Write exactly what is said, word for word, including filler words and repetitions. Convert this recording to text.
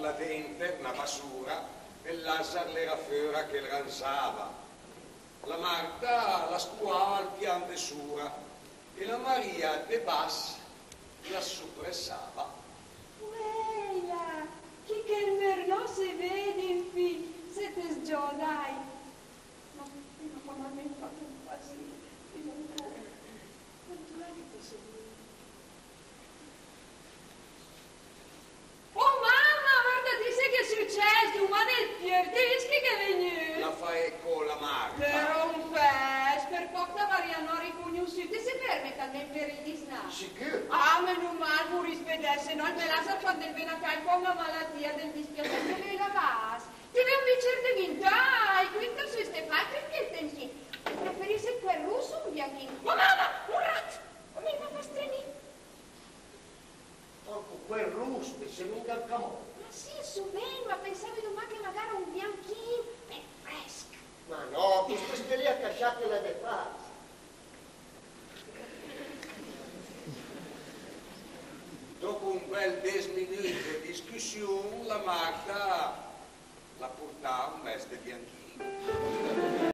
là denter na basura, e 'l làzar l'era föra che 'l ransava. La Marta la scuava al pian de sura, e la Maria de bas la supressava. Uèla, chi che 'l mör no se vede, infì, se te sgiò, dai. Ma, ma come m'hai fatto quasi? Fortunati che sei venuta. Oh mama, varda ti se che 'l sücès, l'uma del piöv, te vist chi che 'l è vegnü? La fa eco la Marta. Te rompes, per poc t'avaria no ricugnusüt, e se permet almen per i disnà? Sicür. Ah, meno mal, vurìs vedè, se no 'l me làzar quand el ven a cà el pò 'na malatia del dispiasè. Dove la vas? Te ve un bicer de vin, dai, quinta sö, Stefan, perché el tègn chi? Preferìs quel rus o un bianchin? Oh mama, un rat! Come el me fa stremì! Porco, quel rus, te se minga 'l camòt. Ma sì, sö ben, ma pensavi domà che magara un bianchin, bel frèsch. Ma no, te stee lì a cascià che l'è de fas. Dopo un bel des minüt de discüssiun, la Marta la purtà un mès de bianchin.